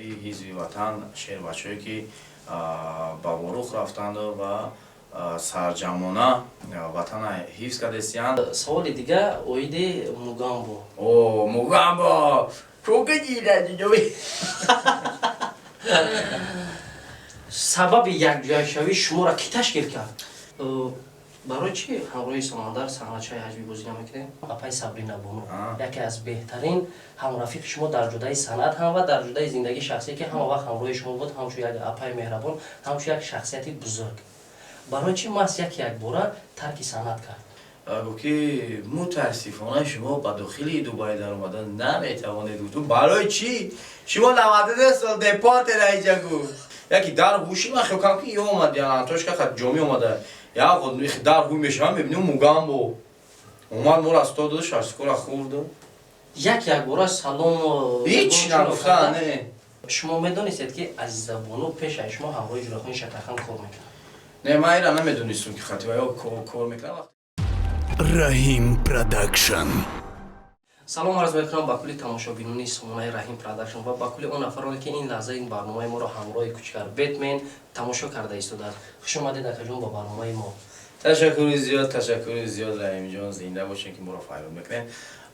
Ҳизби Ватан, шербачаҳое, ки ба Ворух рафтанду ва сарҷамона Ватана ҳифз кардестиянд. Саволи дига оиди Мугамбо. О, Мугамбо крокодила. Сабаби якҷояшавии шуморо кӣ ташкил кард? Барои чӣ ҳамроҳи Самандар саҳначаи ҳаҷвӣ бозӣ намекунед? Апаи Сабрина Бону яке аз беҳтарин ҳамрафиқи шумо дар ҷодаи санъат ҳам ва дар ҷодаи зиндагии шахсие, ки ҳама вақт ҳамроҳи шумо буд, ҳамчун як апаи меҳрабон, ҳамчун як шахсияти бузург. Барои чӣ маҳз як якбора тарки санъат кард? Гуфт, ки мутаассифона, шумо ба дохили Дубай даромада наметавонед. Гуфтум: «Барои чӣ? Шумо 92 сол депортера иҷа». Гуфт, яки дар ҳуши ман хиёл кардам, ки ё омад антошка ҷомӣ омада, як дар ҳуй мешавам, мебинем, Мугамбо омад, моро аз то доду, шашкора хӯрду. Як якбора салом. Ҳеч нагуфта, не. Шумо медонистед, ки Азизабону пеш аз шумо ҳамроҳи Ҷурахони Шакархан кор мекард? Не, ман ира намедонистум, ки хатибаё кор мекунад. Раҳим Продакшн. Салом арз мекунам ба кулли тамошобинони сомонаи Раҳим Продакшн ва ба кулли он нафароне, ки ин лаҳза ин барномаи моро ҳамроҳи Кучкар Бетмен тамошо карда истодааст. Хуш омадед, акаҷон, ба барномаи мо. Ташаккури зиёд, ташаккури зиёд, Раҳимҷон, зинда бошед, ки моро файрод мекунед.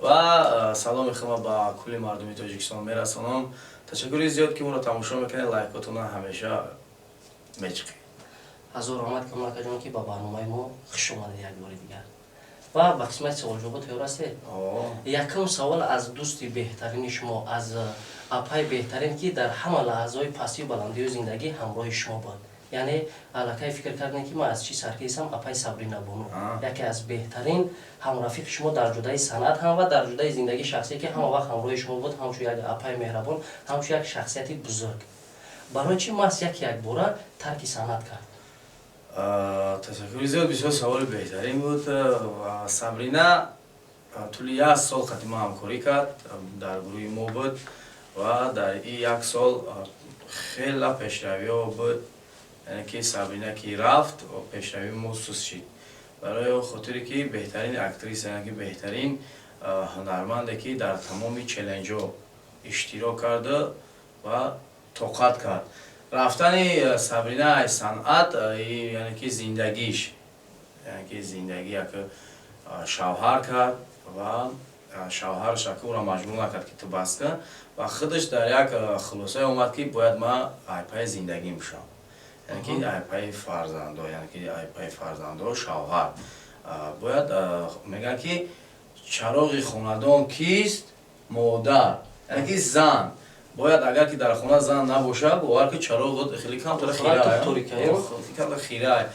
Ва саломи худма ба кулли мардуми Тоҷикистон мерасонам. Ташаккури зиёд, ки моро тамошо мекунед, лайкотона ҳамеша мечиқед. Ҳазор раҳмат кунам, акаҷон, ки ба барномаи мо хуш омадед як бори дигар. Ва ба қисмати саволҷавобо тайёр ҳастед? Якум савол аз дӯсти беҳтарини шумо, аз апаи беҳтарин, ки дар ҳама лаҳзаҳои пастию баландиҳои зиндагӣ ҳамроҳи шумо буд. Яъне аллакай фикр кардем, ки ман аз чӣ саркисам. Апаи Сабрина Бону яке аз беҳтарин ҳамрафиқи шумо дар ҷодаи санъат ҳам ва дар ҷодаи зиндагии шахсие, ки ҳама вақт ҳамроҳи шумо буд, ҳамчун як апаи меҳрабон, ҳамчун як шахсияти бузург. Барои чӣ маҳз як якбора тарки санъат кард? Ташаккури зиёд, бисёр саволи беҳтарин буд. Сабрина тӯли як сол қати ма ҳамкорӣ кард, дар гурӯҳи мо буд ва дар ин як сол хела пешравиҳо буд. Яъне ки Сабрина ки рафт, пешравии мо суст шид, барои он хотире ки беҳтарин актриса, яъне ки беҳтарин ҳунарманде, ки дар тамоми челленҷҳо иштирок карда ва тоқат кард. Рафтани Сабрина аз санъат, яъне ки зиндагиш, яъне ки зиндагӣ, як шавҳар кард ва шавҳараш ака ӯро маҷбур накард, ки ту бас кун, ва худаш дар як хулосае омад, ки бояд ман айпаи зиндагӣ бошам, яъне ки айпаи фарзандо, яъне ки айпаи фарзандо, шавҳар бояд. Мегӯянд, ки чароғи хонадон кист? Модар, яъне ки зан бояд. Агар ки дар хона зан набошад, бовар ки, чароғ хеле камтара хира.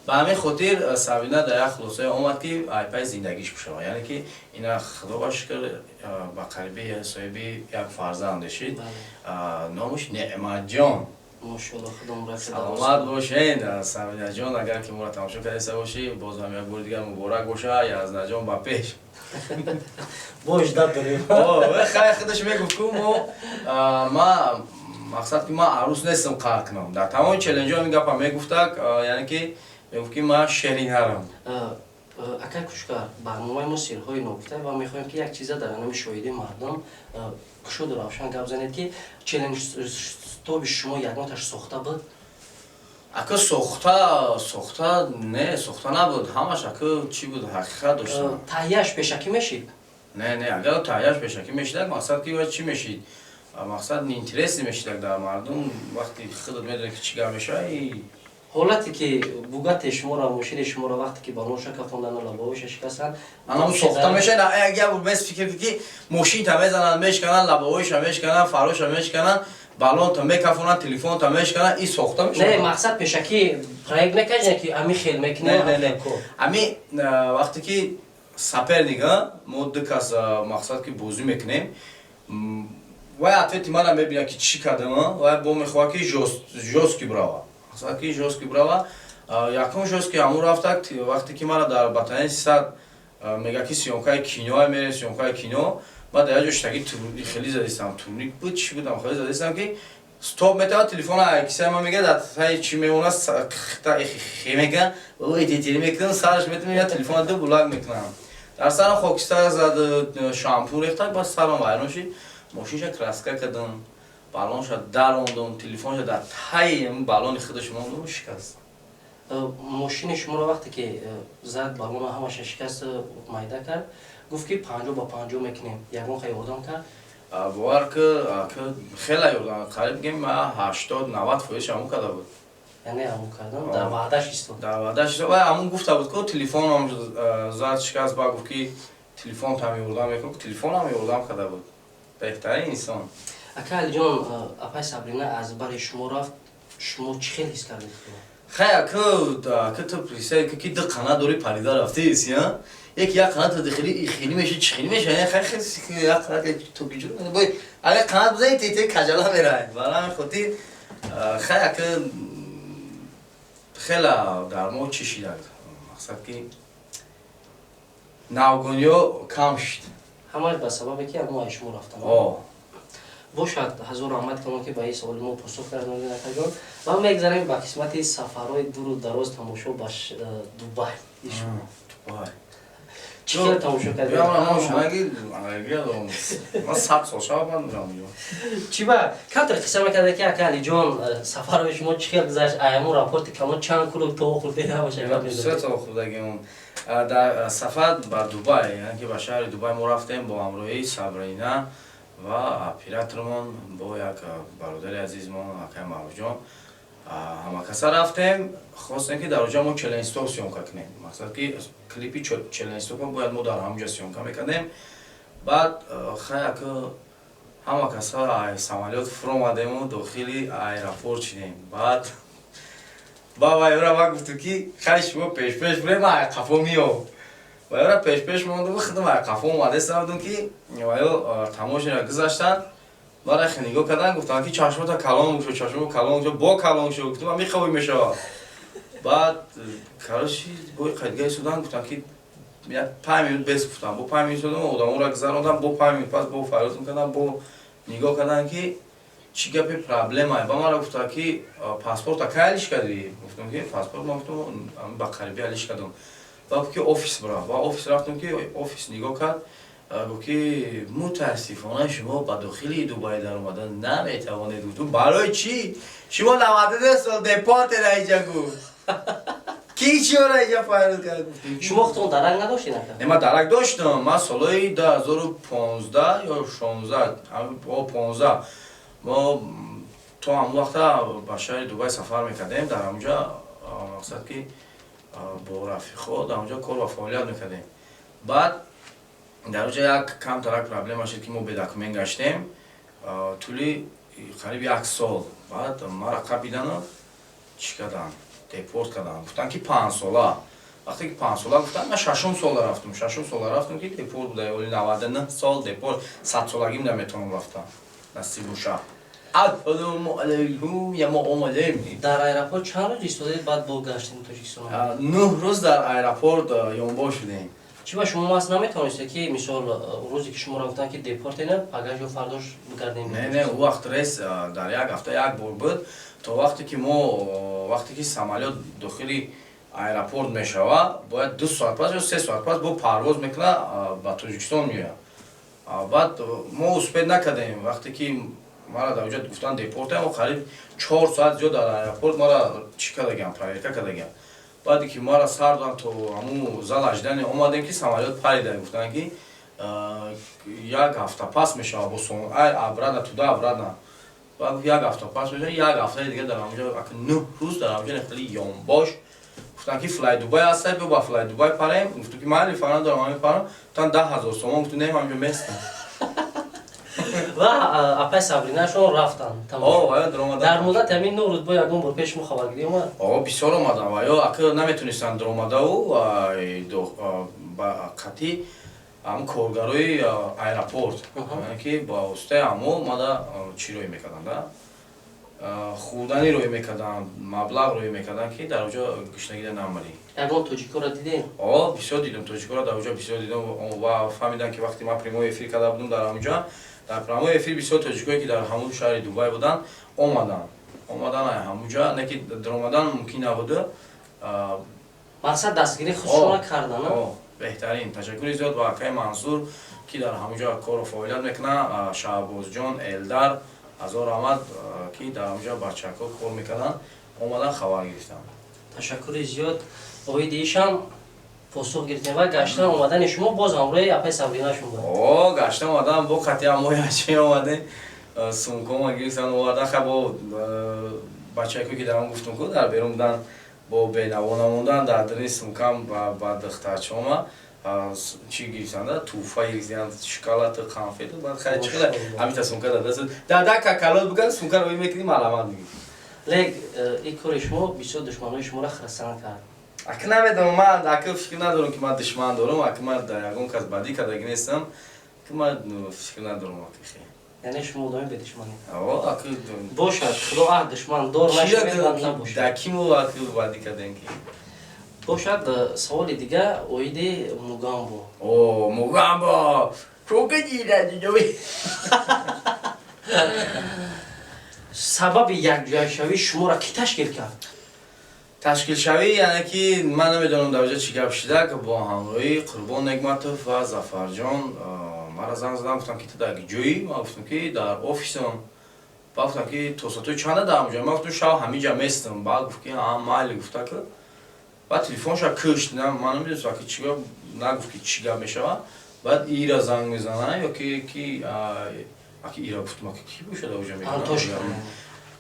Ба ҳамин хотир Сабрина дар як хулосае омад, ки айпаи зиндагиш бошавад. Яъне ки ина, худо ба шукр, ба қариби соҳиби як фарзанд шид, номаш Неъматҷон. Саломат бошед, Сабринаҷон. Агар ки моро тамошо кардаиста бошӣ, боз ҳам як бори дигар муборак боша. Язнаҷон, ба пеш! Бош дад дорем. Хай, худаш мегуфт, ку мо ма мақсад, ки ман арӯс нестам, қаҳр кунам. Дар тамоми челленҷҳо ҳамин гапа мегуфтак, яъне ки мегуфт, ки ман шеринарам. Акай Кушкар, барномаи мо «Сирҳои ногуфта» ва мехоҳем, ки як чиза дар номи шоҳиди мардум кушоду равшан гап занед, ки челленҷтоби шумо ягонташ сохта буд? Ака, сохта, сохта не, сохта набуд. Ҳамаш, ака, чӣ буд, ҳақиқат дошта. Таҳияш пешакӣ мешид? Не, не, агар таҳияш пешакӣ мешидак, мақсад ки чӣ мешид, мақсад неинтересный мешидак дар мардум. Вақти худат медонӣ, ки чӣ гап мешавад. Ҳолате ки Бугатте шуморо, мошини шуморо, вақте ки балонша кафондану лабовиша шикастанд? Анам сохта мешавад. Як як бес фикр, ки мошинта мезананд, мешкананд, лабовиша мешкананд, фароша мешкананд, балонта мекафонанд, телефонта мешкананд, и сохта мешавад? Не, мақсад, пешакӣ проект мекардем, ки ами хел мекунем? Не, не, ами вақте ки соперник, мо ду кас, мақсад ки бозӣ мекунем, вай ответи мана мебинад, ки чӣ кардам, вай бо мехоҳад, ки жёсткий брава, мақсад ки жёсткий брава. Якум жёсткий ҳамун рафтак, вақте ки мара дар батареи сад мега, ки съёмкаи кино мерем, съёмкаи кино. Баъд дар як ҷо штаги хеле задистам, турник буд, чӣ будам, хеле задистам, ки стоп метавад, телефона кисаи ман мега, дар таи чӣ мемонад, мега, ой, тетири мекунам, сараш метавонам, телефона ду булак мекунам, дар сарам хокистар зад, шампун рехтак, баъд сарам вайрон шид, мошинша краска кардам. Баллонша дарондум, телефонша дар таи баллони худаш мондум, шикаст. Мошини шуморо вақте ки зад, баллона ҳамаша шикаст, майда кард, гуфт, ки 50 ба 50 мекунем. Ягон ха ёрдам кард? Бовар ки, хеле ёрдам, қариб гем 80-90 фоизш ҳамун карда буд. Яъне ҳамун кардан, дар ваъдаш истод. Дар ваъдаш истод. Ва ҳамун гуфта буд, ки телефонам зад, шикаст, ба гуфт, ки телефонтам ёрдам мекунам. Телефонам ёрдам карда буд. Беҳтарин инсон. Ака Алиҷон, апай Сабрина аз бари шумо рафт, шумо чӣ хел ҳис кардед? Хай, ака, ту представь, ки ду қанат дори, парида рафтеси, яки як қанат дихили хили меша, чӣ хили меша? Хай, як қанат то киҷо бой, агар қанат бизани, те каҷала мерай. Барои ҳамин хотир, хай, ака, хела дар мо чӣ шидак, мақсад ки навгониё кам шид. Ҳамаш ба сабабе ки ҳамо шумо рафтан. Бошад, ҳазор раҳмат кунам, ки ба ин саволи мо посух карданд, акаҷон. Ва мегзарем ба қисмати сафарҳои дуру дароз, тамошо ба Дубай. Чӣ хел тамошо кардед? 100 сол шава, ман мерам. Чӣ ба камтар қисса мекарда, ки ака Алиҷон, сафарҳои шумо чӣ хел гузашт? Аямо рапорти камон чанд кулук то хӯрдед, ҳамаша. Бисёр то хӯрдагиам дар сафар ба Дубай, яъне ки ба шаҳри Дубай мо рафтем бо ҳамроҳии Сабрина ва оператормон, бо як бародари азизмон, акай Маъруфҷон. Ҳамакаса рафтем, хостем, ки дар оҷа мо челенстоп съёмка кунем. Мақсад ки клипи челенстопа бояд мо дар ҳамҷа съёмка мекардем. Баъд, хай, ака, ҳама каса самолёт фуромадему дохили аэропорт шидем. Баъд ба вайёра ма гуфтум, ки хай, шумо пешпеш бурем, ман қафо миём. Вайёра пешпеш мондум, худам қафо омадеста будум, ки вайё тамошера гузаштанд. Баъд хе нигоҳ кардан, гуфтанд, ки чашмота калон шуд, чашмо калон шуд, бо калон шуд. Гуфтум, ман мехоҳӣ мешавад. Баъд, короче, бои қайдгаи судан гуфтанд, ки як 5 минут бес. Гуфтам, бо 5 минут судам, одаморо гузарондам, бо 5 минут пас бо фарёдм кардам, бо нигоҳ кардам, ки чӣ гапи проблемае. Ба мара гуфта, ки паспорта кай алиш кардӣ? Гуфтам, ки паспорт ма, гуфтам, ба қариби алиш кардам. Ба гуфт, ки офис бирав. Ба офис рафтам, ки офис нигоҳ кард, гуфт, ки мутаассифона шумо ба дохили Дубай даромадан наметавонед. Гуфтум, барои чӣ? Шумо 92 сол депорте раиҷа. Гуфт, ки чиёра иҷа файрод кард? Шумо худтон дарак надоштед, ака? Не, ман дарак доштам. Ман солҳои 2015 ё 16, 15, мо то ҳамон вақта ба шаҳри Дубай сафар мекардем. Дар ҳамонҷа, мақсад ки бо рафиқҳо дар ҳамонҷа кор ва фаъолият мекардем. Баъд дар онҷа як камтарак проблема шуд, ки мо бедокумент гаштем тӯли қариб як сол. Баъд мара қапидану чӣ карданд, депорт карданд. Гуфтанд, ки 5 сола. Вақте ки 5 сола гуфтанд, ман шашум сола рафтум, шашум сола рафтум, ки депорт буда. Оли 99 сол депорт, 100 солагим наметавонам рафтам, насиб боша. Ассалому алайкум, я мо омадем. Дар аэропорт чанд рӯз истодед, баъд бо гаштем Тоҷикистон? 9 рӯз дар аэропорт ёнбо шудем. Чӣ ба шумо маст наметавонистед, ки мисол рӯзе ки шуморо гуфтанд, ки депортена, пагаш ё фардош бигардем? Не, ӯ вақт рейс дар як ҳафта як бор буд. То вақте ки мо, вақте ки самолёт дохили аэропорт мешавад, бояд 2 соат пас ё 3 соат пас бо парвоз мекунад, ба Тоҷикистон меояд. Баъд мо успеть накардем. Вақте ки мара дар оҷа гуфтанд депортаем, қариб 4 соат зиёд дар аэропорт мара чӣ кардагиам, проверка кардагиам. Баъде ки мара сар доданд, то ҳамун зал ожидания омадем, ки самолёт парида. Гуфтанд, ки як ҳафта пас мешавад, бо ай обратно туда, обратно. Баъд гуфт, як ҳафта пас мешавад. Як ҳафтаи дигар дар ҳамҷо, 9 рӯз дар ҳамҷо хеле ёнбош. Гуфтанд, ки Флай Дубай ҳаста, биё ба Флай Дубай парем. Гуфтам, ки ман лифара надорам, ман мепарам. Гуфтанд, 10 000 сомон. Гуфтам, не, ман ҳамҷо местам. Ва апай Сабринашон рафтанд? Дар муддати ҳамин 9 рӯз бо ягон бор пеш шумо хабаргирӣ омад? О, бисёр омадам. Ва ё ака наметонистанд даромадаву ба қатъи ҳам коргарои аэропорт, ки ба воситаи ҳамо мада чӣ рӯй мекарданд, хӯрданӣ рӯй мекарданд, маблағ рӯй мекарданд, ки дар оҷо гушнагида намарӣ. Ягон тоҷикоро дидем? О, бисёр дидам тоҷикоро дар оҷо, бисёр дидам. Ва фаҳмидам, ки вақте ман прямой эфир карда будам дар ҳамонҷо, дар прямой эфир бисёр тоҷикое, ки дар ҳамун шаҳри Дубай буданд, омаданд ҳамунҷа, не ки даромадан мумкин набуда. Мақсад дастгирӣ худшона кардан. Беҳтарин. Ташаккури зиёд ба акаи Мансур, ки дар ҳамунҷо кору фаъолият мекунад, Шаҳбозҷон, Элдар. Ҳазор раҳмат, ки дар ҳамҷа бачаҳако кор мекарданд, омадан, хабар гирифтанд. Ташаккури зиёд. Оиди ишам посух гирифтем ва гаштан омадани шумо боз ҳамроҳи апаи Сабринашон буд. О, гаштан омадан, бо қатъи мо ячи омадем, сумкома гирифтан, овардан. Ха, бо бачаҳако, ки дар он гуфтум ку, дар берун будан, бо бенаво намондан, дар дарини сумкам ба духтарчаома чӣ гирифтанда, тӯҳфа гирифтан, шоколаду конфету. Баъд хай, чӣ ҳамита сумка дар даст дар да какалот буган, сумкаро мекунӣ, маламат мегирӣ. Лек ин кори шумо бисёр душманои шуморо хурсанд кард. Ака, намедонам, ман, ака, фикр надорам, ки ман душман дорам. Ака, ман дар ягон кас бадӣ кардаги нестам, ки ман фикр надорам, ака, хе. Яъне шумо одами бедушманӣ? О, ака. Бошад, худо аҳ душман дор нашавед, набошад. Да киму, ака, бадӣ кардем ки? Бошад, саволи дига оиди Мугамбо. О, Мугамбо. Крокодила. Сабаби якҷояшавии шуморо кӣ ташкил кард? Ташкилшавӣ, яъне ки ман намедонам дар ҷа чӣ гап шида, ки бо ҳамроҳии Қурбон Негматов ва Зафарҷон мара занг задам, гуфтам, ки ту дар ҷоӣ? Ман гуфтам, ки дар офисам. Баъд гуфтам, ки то соатои чанда дар ҳамҷо? Ман гуфтам, шав ҳамиҷа местам. Баъд гуфт, ки майли, гуфта ки, баъд телефонша кушт. Ман намедонистам, ки чӣ гап, нагуфт, ки чӣ гап мешавад. Баъд ира занг мезанад ё ки аки ира, гуфтам, аки ки бошад оҷа?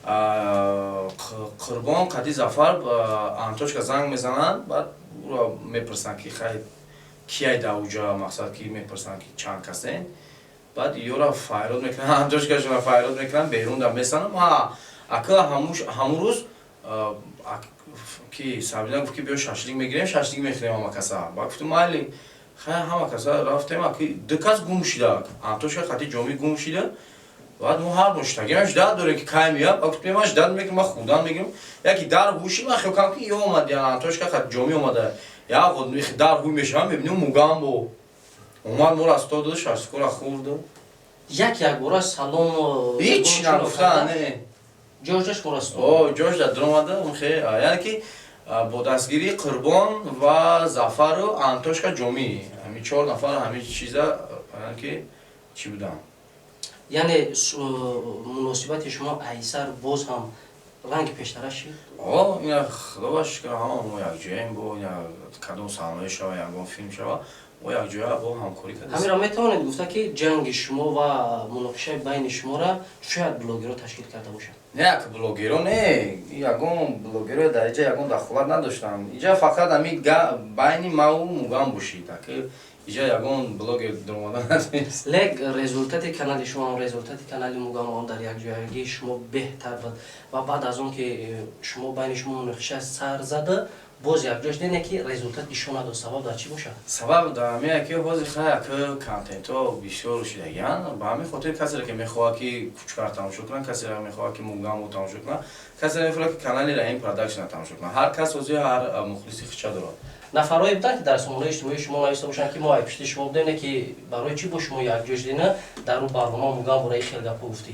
Қурбон қади Зафар Антошка занг мезананд, баъд ӯро мепурсанд, ки хай, кияй дар уҷа, мақсад ки мепурсанд, ки чанд касен. Баъд ёра файрод мекунанд, Антошкашона файрод мекунанд, берун да месанам. Ака, ҳамун рӯз ки Сабрина гуфт, ки биё, шашлик мегирем, шашлик мехӯрем ҳама каса. Баъд гуфтум, майли, хай, ҳама каса рафтем. Аки ду кас гум шида, Антошка қати Ҷомӣ гум шида. Баъд мо ҳар моштагиам ждать дорем, ки кай меяд. Баъд гуфтем, ман ждать мекунам, ман хӯрдан мегирам. Яки дар ҳуши ман хиёл кардам, ки ё омад, Антошка қати Ҷомӣ омада. Як дар ҳуй мешавам, мебинем, Мугамбо омад, моро аз то доду, шашликора хӯрду. Як якбора салом? Ҳеч нагуфта, не. Ҷош дашт моро? О, ҷош да дуромада. Хе, яъне ки бо дастгирии Қурбон ва Зафару Антошка, Ҷомӣ, ҳами чор нафар ҳами чиза, яъне ки чӣ будам. Яъне муносибати шумо айсар боз ҳам ранги пештара шид? О, ина худоба шукр, ҳама мо якҷояем. Бо ина кадом саҳнаҳое шава, ягон филм шава, мо якҷоя бо ҳамкорӣ кардем. Ҳаминро метавонед гуфта, ки ҷанги шумо ва муноқишаи байни шуморо шояд блогерро ташкил карда бошад? Не, як блогеро не, ягон блогеро дар иҷа ягон дахолат надоштам. Иҷа фақат ҳами байни маву Мугам бошид, аки иҷа ягон блогер дуромада натавонист. Лек результати канали шумо, результати канали Мугам дар якҷоягии шумо беҳтар буд ва баъд аз он ки шумо байни шумо муноқиша сар зада, боз якҷо шудем, ки результат ишон надод. Сабаб дар чӣ бошад? Сабаб дар ҳамине, ки ҳозир хай, аки, контентҳо бисёр шудагиянд. Ба ҳамин хотир касере ки мехоҳад, ки Кучкар тамошо кунад, касере мехоҳад, ки Мугамбо тамошо кунад, касере мехоҳад, ки канали Раҳим Продакшна тамошо кунад, ҳар кас ҳозир ҳар мухлиси хича дорад. Нафарҳое буданд, ки дар сомонаҳои иҷтимоии шумо нависта бошанд, ки мо ай пишти шумо будем, не ки барои чӣ бо шумо якҷо шудена, дар ӯ барнома Мугамбора хел гапҳо гуфтӣ?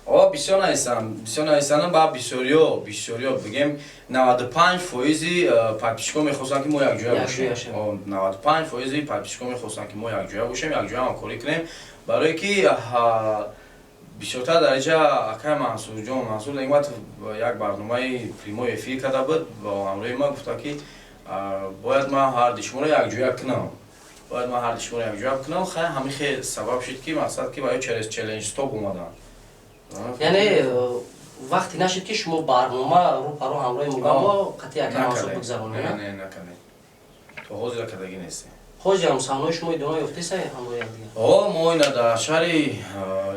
О, бисёр нависам, бисёр нависанам. Ба бисёриё, бигем, 95 фоизи подписчикҳо мехостанд, ки мо якҷоя бошем. 95 фоизи подписчикҳо мехостанд, ки мо якҷоя бошем, якҷоя ҳамкорӣ кунем, барое ки бисёртар дар иҷа акай Мансурҷон, Мансур Негматов, як барномаи прямой эфир карда буд бо ҳамроҳи ман, гуфта, ки бояд ман ҳарди шуморо якҷоя кунам, бояд ман ҳарди шуморо якҷоя кунам. Хай, ҳамин хел сабаб шуд, ки мақсад ки ва через челлендж стоп омаданд. Яъне вақте нашид, ки шумо барнома рӯ па рӯ ҳамроҳи Мугамбо қатъи ака Мансур бигзаронед? Не, накардем, то ҳозира кардагӣ нестем. Ҳозир ҳам саҳнаҳои шумо идома ёфтеса ҳамроҳи якдигар? О, мо ина дар шаҳри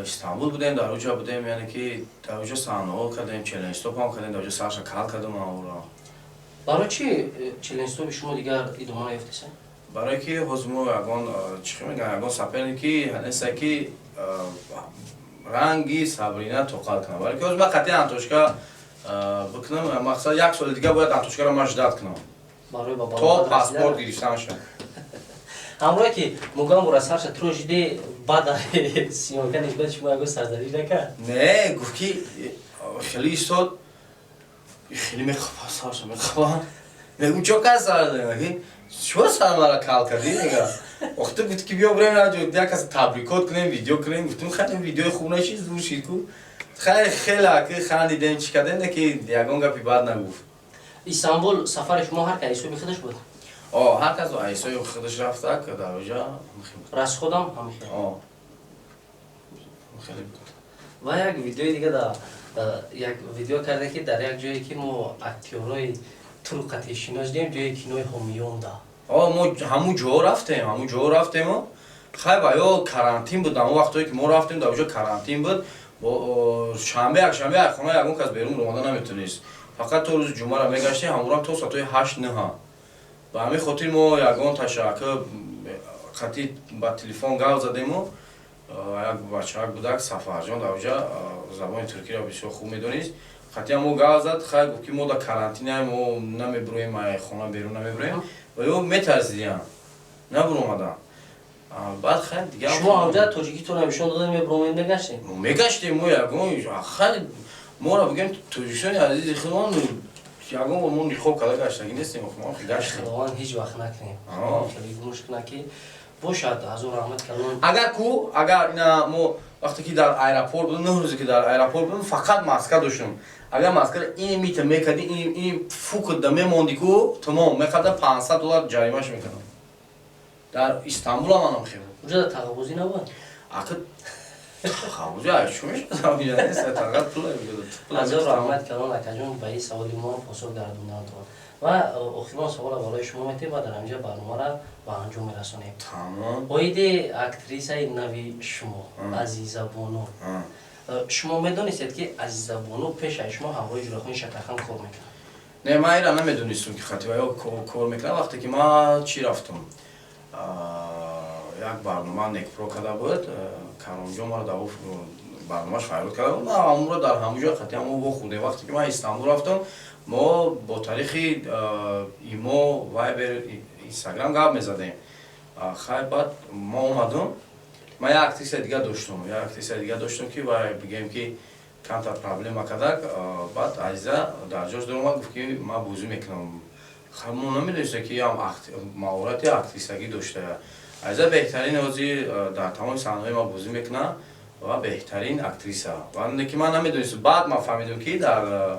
Истанбул будем, дар уҷа будем, яъне ки дар уҷа саҳнаҳо кардем, челлендж стопам кардем, дар уҷа сарша кал кардем ора. Барои чи челлендж-стопи шумо дигар идома наёфтеса? Барое ки ҳозир мо ягон, чӣ мегӯям, ягон соперник ки неста, ки ранги Сабрина тоқат кунам. Барое ки ҳозир ман қатъи Антошка бикунам, мақсад, як соли дигар бояд Антошкаро ман ждать кунам то паспорт гирифтан шад. Ҳамроҳе ки Мугамбора сарша трошиде, баъд съёмка нисбати шумо ягон сарзаниш накард? Не, гуфт, ки хеле истод, хеле мехапа, сарша мехапа. Мегум, чо кас сар чо сар мара кал кардӣ? Мега, охта гуфт, ки биё, бирем як кас табрикот кунем, видео кунем. Гуфтем, хай, видеои хуб нашид, зур шид ку. Хеле хеле ки хандидем, чӣ кардем, ки ягон гапи бад нагуфт. Истанбул сафари шумо ҳар кас ҳисоби худаш буд? О, ҳар кас ҳисоби худаш рафта, дар оҷа. Расход ам ҳамихел? О, хеле буд. Ва як видеои дига, да як видео карде, ки дар як ҷое, ки мо актёрҳои турқати шинос дидем, ҷои кинои Ҳомиёнда. О, мо ҳамун ҷо рафтем, ҳамун ҷо рафтему хай, ва ё карантин буд. Ҳамон вақтое ки мо рафтем, дар оҷа карантин буд. Шанбе, якшанбе аз хона ягон кас берун омада наметонист, фақат то рӯзи ҷумъаро мегаштем, ҳамонрам то соатҳои 8-9. Ба ҳамин хотир мо ягон ташакка қатӣ ба телефон гап задему. Як бачаак будак, Сафарҷон, дар оҷа забони туркиро бисёр хуб медонист, қатъиян мо гап зад. Хай, гуфт, ки мо дар карантинаем, мо намебуроем, хона берун намебуроем. Ва ё метарсидиям, набуромадам. Баъд хай, дига. Шумо ҳамҷа тоҷикитонро нишон додем, мебуромем, мегаштем? Мегаштем. Мо ягон, хай, моро бигем, тоҷикистони азизи худмон, ягон бор мо ниқоб карда гаштагӣ нестем. Гаштем. Худованд ҳеҷ вақт накунем, хеле гумш кунад, ки бошад. Ҳазор раҳмат калон. Агар ку, агар ина мо вақте ки дар аэропорт будем, 9 рӯзе ки дар аэропорт будем, фақат маска доштем. Агар маскара ин мита мекарди, ин фукда мемонди ку, тамом, мекарда, 500 доллар ҷаримаш мекардам. Дар Истанбул ҳам анам хел. Уҷа тағабозӣ набуд? Ака, тағабозӣ чӣ мешавад? Пул. Ҳазор раҳмат калон, акаҷон, ба ин саволи мо посух гардондантон. Ва охирон савола барои шумо метем ва дар ҳамҷа барномаро ба анҷом мерасонем. Тамом. Оиди актрисаи нави шумо, Азизабону. Шумо медонистед, ки Азизабону пеш аз шумо ҳамроҳи Ҷурахони Шакархан кор мекунад? Не, ман ира намедонистум, ки хативаё кор мекунад. Вақте ки ман чӣ рафтум, як барнома Некпро карда буд, Каромҷон маро дар барномаш файрод карда буд, ман ҳамонро дар ҳамон ҷо қатъиян мо вохӯрдем. Вақте ки ман Истанбул рафтам, мо бо тариқи Имо, Вайбер, Инстаграм гап мезадем. Хай, баъд мо омадум, ман як актриса дига доштум, як актриса дига доштум, ки вай, бигем, ки камтар проблема кардак. Баъд Азиза дар ҷош даромад, гуфт, ки ман бозӣ мекунам. Мо намедонистем, ки ям маҳорати актрисагӣ дошта. Азиза беҳтарин ҳозир дар тамоми саҳнаҳои ма бозӣ мекунад ва беҳтарин актриса. Ва ки ман намедонистам, баъд ман фаҳмидам, ки дар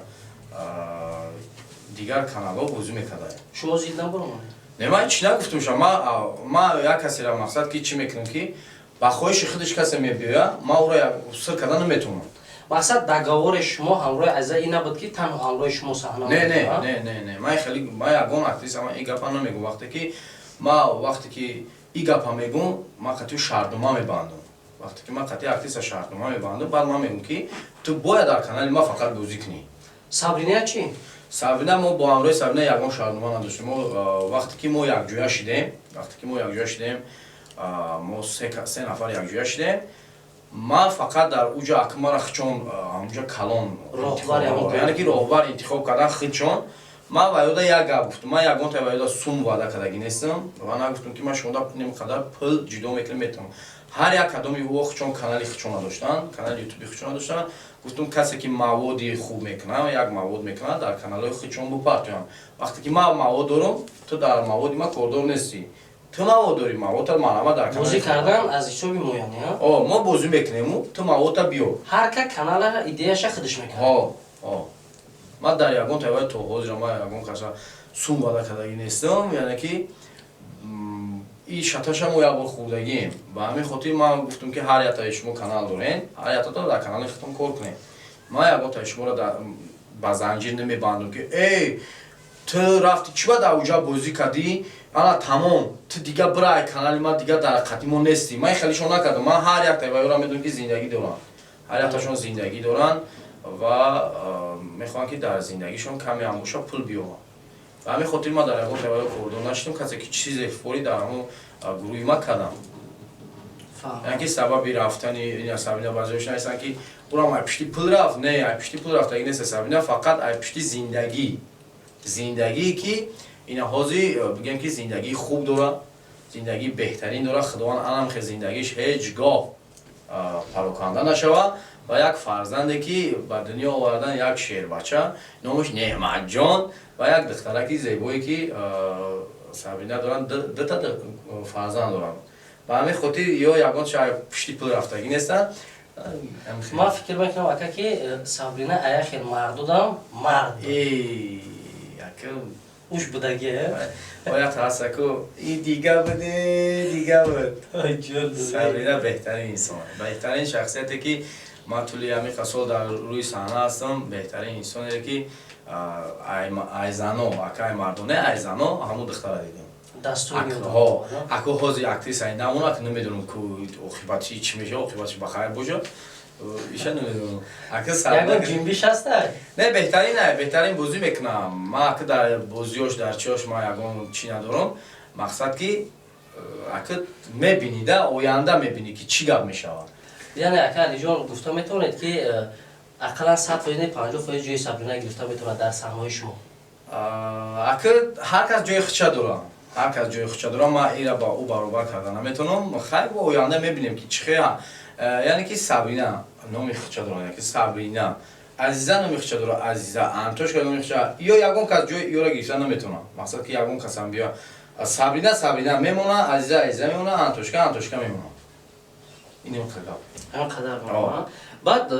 дигар каналҳо бозӣ мекарда. Шумо зид набаромадед? Не, ман чӣ нагуфтам ша. Ман як касера, мақсад, ки чӣ мекунам, ки ба хоҳиши худаш касе мебиёя, ман ӯро сир карда наметавонам. Мақсад, договор и шумо ҳамроҳи Азиза ин набуд, ки танҳо ҳамроҳи шумо саҳна? Не, не, не, не, не, ман хеле, ман ягон актриса, ман ин гапа намегӯм. Вақте ки ман, вақте ки ин гапа мегӯм, ман қатъи шартнома мебандам. Вақте ки ман қатъи актриса шартнома мебандам, баъд ман мегӯм, ки ту бояд дар канали ман фақат бозӣ кунӣ. Сабрина чӣ? Сабрина, мо бо ҳамроҳи Сабрина ягон шартнома надоштем. Мо вақте ки мо якҷоя шидем, вақте ки мо якҷоя шидем, мо се нафар якҷоя шидем, ман фақат дар уҷа акмара хичон ҳамуҷа калон, яъне ки роҳбар интихоб кардан хичон. Ман ваёда як гап гуфтам: ман ягон та ваёда сум ваъда кардагӣ нестам ва нагуфтам, ки ман шумода нимқадар пул ҷудо мекунам, метавонам. Ҳар як кадоми ӯ хичон канали хичона доштанд, канали ютуби хичона доштанд. Гуфтам, касе ки маводи хуб мекунад, як мавод мекунад, дар каналҳои хичон бупартоям. Вақте ки ман мавод дорам, ту дар маводи ман кордор нестӣ, ту мавод дорӣ, маводта марҳамат дар бозӣ кардан аз ҳисоби мояни. О, мо бозӣ мекунему, ту маводта биё. Ҳар ка канала идеяша худаш мекунад. О, ман дар ягон тавай то ҳозира ман ягон каса сум ваъда кардагӣ нестам. Яъне ки и шаташа мо як бор хӯрдагием. Ба ҳамин хотир ман гуфтам, ки ҳар яктаи шумо канал дорен, ҳар яктатон дар канали худтон кор кунед. Ман ягон таи шуморо ба занҷир намебандам, ки эй, ту рафти, чӣ ба дар уҷа бозӣ кардӣ, ана тамом, ту дига бирай канали ман, дига дар қати мо нестӣ. Ман хелишон накардам. Ман ҳар як тавайёра медонам, ки зиндагӣ доранд, ҳар якташон зиндагӣ доранд ва мехоҳанд, ки дар зиндагишон каме ҳам боша пул биёбанд. Ба ҳамин хотир ман дар ягон тавайё кордор нашудам. Касе ки чизе фори дар ҳамон гурӯҳи ма кардам, яъне ки сабаби рафтани Сабина, баъзеош нависанд, ки урам ай пишти пул рафт. Не, ай пишти пул рафтагӣ нест Сабина, фақат ай пишти зиндагӣ, зиндагие ки ина ҳозир, бигем, ки зиндагии хуб дора, зиндагии беҳтарин дора. Худованд анам хел зиндагиш ҳеҷ гоҳ пароканда нашава. Ва як фарзанде ки ба дунё овардан, як шербача, номаш Неъматҷон, ва як духтараки зебое, ки Сабрина доранд, дута фарзанд доранд. Ба ҳамин хотир ё ягон ча пишти пул рафтагӣ нестанд. Ман фикр мекунам, ака, ки Сабрина ая хел мардудам мард уш будаги. Оя тарсаку и дига буде, дига буд. Сабрина беҳтарин инсон, беҳтарин шахсияте, ки ман тӯли ҳамин сол дар рӯи саҳна ҳастам, беҳтарин инсоне, ки айзано, ака, ай мардоне, айзано ҳамун духтара дидем. Аку ҳозир актрисаи намона, аку намедонам ку оқибати чӣ мешава, оқибатиш ба хайр бошад, иша намедонам. Ака, ҷинбиш ҳаста? Не, беҳтарин, беҳтарин бозӣ мекунам. Ман ака дар бозиёш, дар чиёш ман ягон чӣ надорам. Мақсад ки ака мебинӣ да, оянда мебинӣ, ки чӣ гап мешавад. Яъне, ака Алиҷон, гуфта метавонед, ки ақаллан 100%, не, 50% ҷои Сабрина гирифта метавонад дар саҳнаҳои шумо? Ака, ҳар кас ҷои худша дорад, ҳар кас ҷои худша дорад. Ман ира ба ӯ баробар карда наметавонам. Хайр, бо оянда мебинем, ки чӣ хел. Яъне ки Сабрина номи худша дорад, яке Сабрина, Азиза номи худша дорад, Азиза, Антошка номи худша. Ё ягон кас ҷои ёра гирифта наметавонад. Мақсад ки ягон касам биё, Сабрина Сабрина мемона, Азиза Азиза мемона, Антошка Антошка мемона. Ин қадар. Ҳамин қадар. Баъд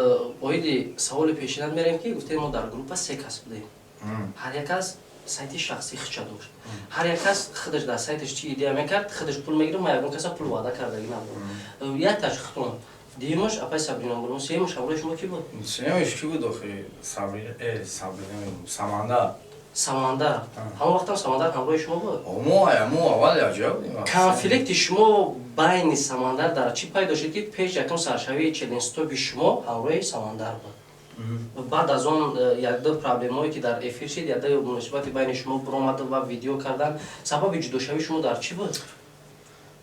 оиди саволи пешинат мерем, ки гуфтем, мо дар группа се кас будем, ҳар як кас сайти шахсӣ худша дошт, ҳар як кас худаш дар сайташ чӣ идея мекард, худаш пул мегирифт. Ма ягон каса пул ваъда кардагӣ набуд. Якташ худтон, дуюмаш апай Сабрина буд, сеюмаш ҳамроҳи шумо кӣ буд? Сеюмаш кӣ буд охи? Сабрина, Сабрина, Самандар. Самандар. Ҳамон вақтам Самандар ҳамроҳи шумо буд? Мо аввал якҷоя будем. Конфликти шумо байни Самандар дар чӣ пайдо шуд, ки пеш якум саршавии челленҷстоби шумо ҳамроҳи Самандар буд, баъд аз он якду проблемое, ки дар эфир шид, якду муносибати байни шумо биромада ва видео кардан, сабаби ҷудошавии шумо дар чӣ буд?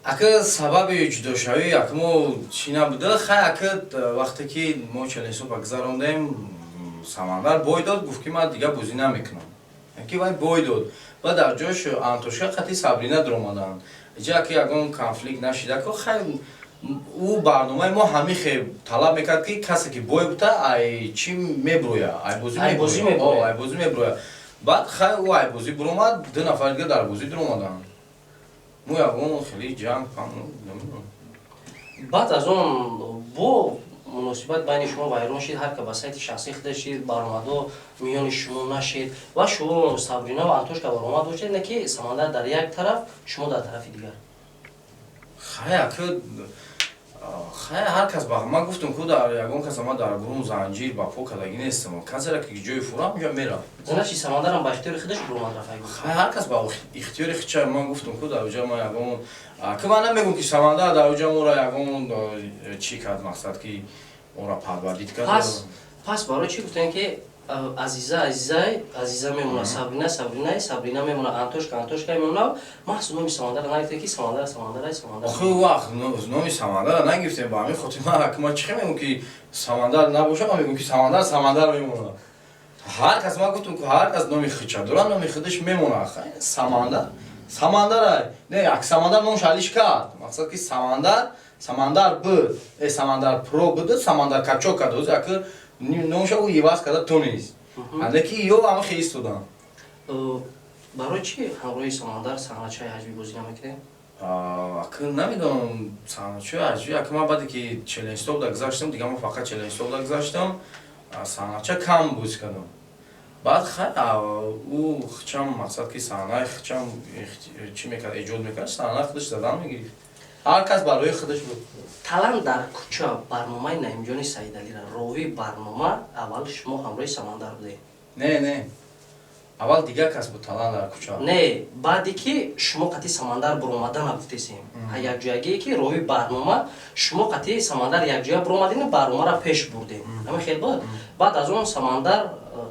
Ака, сабаби ҷудошавӣ ака мо чӣ набуда. Хай, ака, вақте ки мо челленҷстоба гузарондем, Самандар бой дод, гуфт, ки ман дигар бозӣ намекунам, ки вай бой дод. Ба дар ҷош Антошка қати Сабрина дуромаданд. Иҷа ки ягон конфликт нашида ко. Хай, ӯ барномаи мо ҳамин хел талаб мекард, ки касе ки бой бута, ай чӣ меброя, ай бозӣ меброя. Баъд хай, ӯ ай бозӣ буромад, ду нафар дига дар бозӣ дуромаданд. Мо ягон хеле ҷанг намедонам. Баъд аз он бо муносибат байни шумо вайрон шид, ҳар ка ба сайти шахсии худаш шид, баромадо миёни шумо нашид ва шумо Сабрина ва Антошка баромад доштед, не ки Самандар дар як тараф, шумо дар тарафи дигар. Хай, ака, хай, ҳар кас ба ман гуфтам ку, дар ягон кас ман дар гурӯҳ занҷир ба по кардагӣ нестам. Касера ки ҷои фурам, ҷо мерам. Значит, Самандарам ба ихтиёри худаш буромад, рафт? Хай, ҳар кас ба ихтиёри худша. Ман гуфтам ку, дар уҷа ман ягон ки ман намегӯм, ки Самандар дар уҷа моро ягон чӣ кард, мақсад ки моро подводить кард. Пас барои чӣ гуфтем, ки Азиза Азизай, Азиза мемона, Сабрина Сабринай, Сабрина мемона, Антошка Антошка мемона, маҳз номи Самандара нагирифте, ки Самандара Самандарай, Самандар? Охи, вақт номи Самандара нагирифтем. Ба ҳамин хотир ман чӣ мегӯм, ки Самандар набошад? Ман мегӯм, ки Самандар Самандар мемона. Ҳар кас, ман гуфтам ку, ҳар кас номи худша дорад, номи худаш мемона. Самандар Самандарай не, як Самандар номш алиш кард. Мақсад ки Самандар Самандар буд, Самандар про буд, Самандар качок кард. Ози аки номша ӯ иваз карда тонист, анде ки ё ама хел истодан. Барои чӣ ҳамроҳи Самандар саҳначаи ҳаҷвӣ бозӣ намекунед? Аки, намедонам, саҳначаи ҳаҷвӣ, аки, ман баъде ки челленҷстоб да гузаштам, дига ман фақат челленҷстоб да гузаштам, саҳнача кам бозӣ кардам. Баъд хай, ӯ хчам, мақсад ки саҳнаи хчам чӣ мекард, эҷод мекард, саҳнаи худаш задан мегирифт. Ҳар кас барои худаш буд. Талант дар кӯча барномаи Наимҷони Саидалира ровии барнома аввал шумо ҳамроҳи Самандар будед? Не, не, аввал дигар кас буд, Талант дар кӯча. Не, баъде ки шумо қатъи Самандар буромада нагуфтесем, якҷоягие ки рови барнома шумо қатъи Самандар якҷоя буромадем, барномаро пеш бурдем, ҳамин хел буд. Баъд аз он Самандар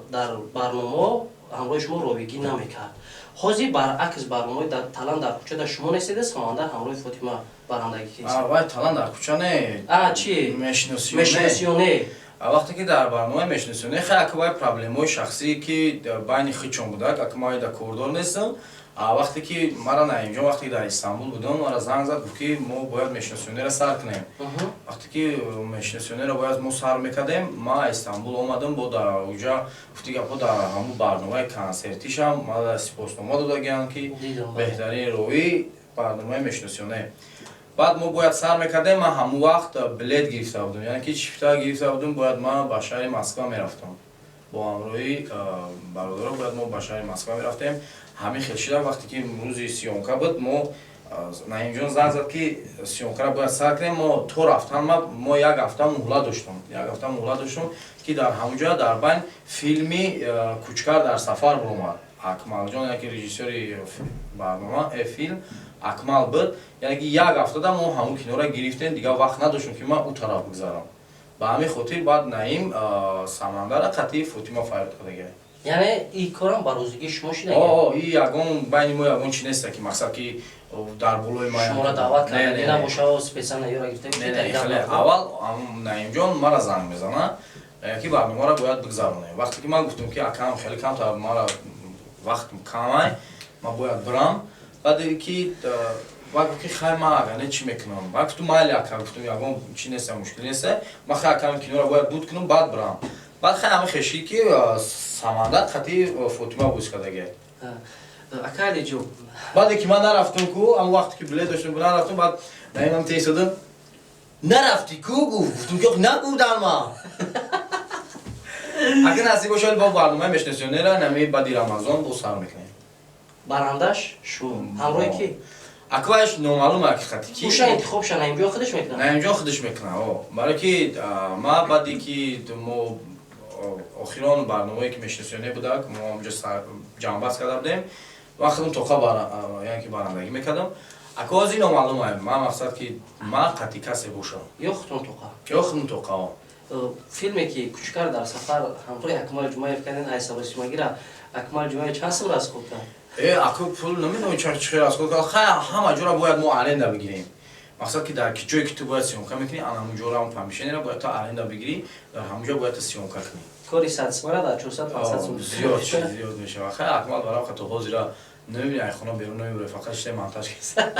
дар барномаҳо ҳамроҳи шумо ровигӣ намекард. Ҳозир баръакс, барномаи Талант дар кӯча дар шумо нестеда, Самандар ҳамроҳи Фотима барандагӣ. Вай Талант дар кӯча не. Чи? Мешиносиёне. Вақте ки дар барномаи мешиносиёне, хай, ака, вай проблемаҳои шахсие, ки байни худшон будак, ака, ман да кордор нестам. Вақте ки мара Наимҷон, вақте ки дар Истанбул будам, мара занг зад, гуфт, ки мо бояд мешиносионеро сар кунем. Вақте ки мешиносионеро бояд мо сар мекардем, ман Истанбул омадам, бо дар уҷа гуфти гапҳо, дар ҳамун барномаи консертишам мара сипоснома додагианд, ки беҳтарин роҳи барномаи мешиносионе. Баъд мо бояд сар мекардем, ман ҳамун вақт билет гирифта будам, яъне ки чифта гирифта будам, бояд ман ба шаҳри Москва мерафтам. Бо ҳамроҳи бародаро бояд мо ба шаҳри Москва мерафтем. Ҳамин хел шида, вақте ки рӯзи съёмка буд, мо Наимҷон занг зад, ки съёмкаро бояд сар кунем. Мо то рафтан мо як ҳафта муҳлат доштам, як ҳафта муҳлат доштам, ки дар ҳамун ҷоя дар байн филми «Кучкар дар сафар» баромад. Акмалҷон, яке режиссёри барнома, филм Акмал буд. Яъне ки як ҳафтада мо ҳамун киноро гирифтем, дигар вақт надоштем, ки ман ӯ тараф бигзарам. Ба ҳамин хотир баъд Наим Самандара қатъи Фотима фарёд кардагия. Яъне и корам ба розигии шумо шида? И ягон байни мо ягон чи неста, ки мақсад ки дар болои ма шуморо даъват карда набоша, специально ёра гирифта. Аввал Наимҷон мара занг мезана, ки барномаро бояд бигзаронем. Вақте ки ман гуфтам, ки акам, хеле камтар мара вақт камай, ман бояд бирам, баъд ки баъд гуфт, ки хай, ман агар не, чӣ мекунам? Баъд гуфтум, майли, ака, гуфтум, ягон чи неста, мушкил неста, ман хай акам киноро бояд буд кунам, баъд бирам. Баъд хай ҳама хешӣ, ки Самандар қатъи Фотима буз кардагия. Ака Алиҷон. Баъде ки ман нарафтум ку, ҳамон вақте ки билет доштум, нарафтум, баъд Наимам тесодум, нарафтӣ ку, гуфт. Гуфтум, ки набудам ман. Агар насиб бошад, бо барномаи мешнасионера нами баъди Рамазон бо сар мекунем. Барандаш шумо ҳамроҳи ки? Акваш номаълум ҳақиқати ки уша интихоб ша Наимҷон худаш мекунад. Наимҷон худаш мекунад, барое ки ма баъде ки мо охирон барномае ки мешнасионе будак, мо ҳамҷо ҷамъбаст карда будем, ман худам тоқа яъне ки барандагӣ мекардам. Ака, ози номаълум, ман мақсад ки ман қатъи касе бошам. Ё худтон тоқа? Ё худам тоқа. Филме ки «Кучкар дар сафар» ҳамроҳи Акмал Ҷумаев карден, ай савосимагира Акмал Ҷумаев чанд сум расход кард? Аку, пул намедонам чӣ хел расход кард. Хай, ҳама ҷора бояд мо аренда бигирем. Мақсад ки дар ҷое ки ту бояд съёмка мекунӣ, ан ҳамун ҷора, ҳамун помещениеро бояд ту аренда бигирӣ, дар ҳамун ҷо бояд ту съёмка кунӣ. Кори 100 сумара дар 400-500 сум. Зиёд зиёд мешавад. Хай, Акмал барам то ҳозира намебини, ай хона берун намебуре, фақат шитай монтаж кеса.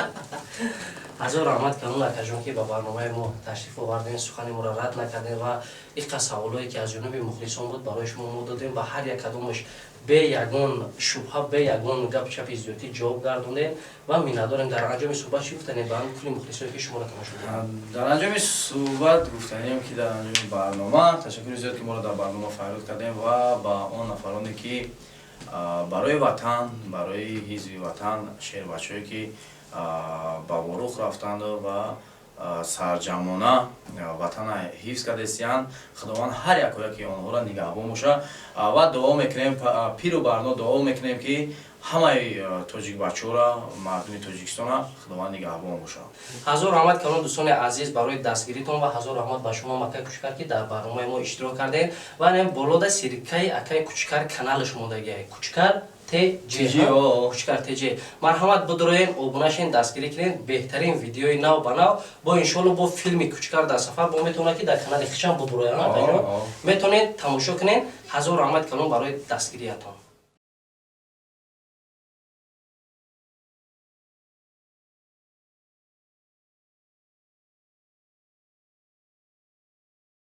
Ҳазор раҳмат калон, акаҷон, ки ба барномаи мо ташриф овардем, сухани моро рад накардем ва иққа саволое ки аз ҷониби мухлисон буд, барои шумо мо додем ва ҳар як кадомаш бе ягон шубҳа, бе ягон гапу чапи зиёдтӣ ҷавоб гардондем ва миннатдорем. Дар анҷоми суҳбат чӣ гуфтанем ба ҳамин кулли мухлисое, ки шуморо тамошо мекунанд? Дар анҷоми суҳбат гуфтанием, ки дар анҷоми барнома ташаккури зиёд, ки моро дар барнома фарёд кардем, ва ба он нафароне, ки барои ватан, барои ҳизби ватан, шербачаҳое, ки ба Ворух рафтанду ва сарҷамона ватана ҳифз кардестиянд, Худованд ҳар якояки онҳоро нигаҳбон боша. Ва дуо мекунем, пиру барно дуо мекунем, ки ҳамаи тоҷикбачаҳоро, мардуми Тоҷикистона Худованд нигаҳбон боша. Ҳазор раҳмат калон, дӯстони азиз, барои дастгиритон ва ҳазор раҳмат ба шумо, акаи Кучкар, ки дар барномаи мо иштирок кардем. Ва болода ссылкаи акаи Кучкар каналаш мондагиа, Кучкар ТЖ, Кучкар ТЖ. Марҳамат, бидуроен, обуна шен, дастгирӣ кунед. Беҳтарин видеои нав ба нав бо иншоалло бо филми «Кучкар дар сафар» бо метавонад, ки дар канали хичам бубуроян, метавонед тамошо кунед. Ҳазор раҳмат калон барои дастгириятон.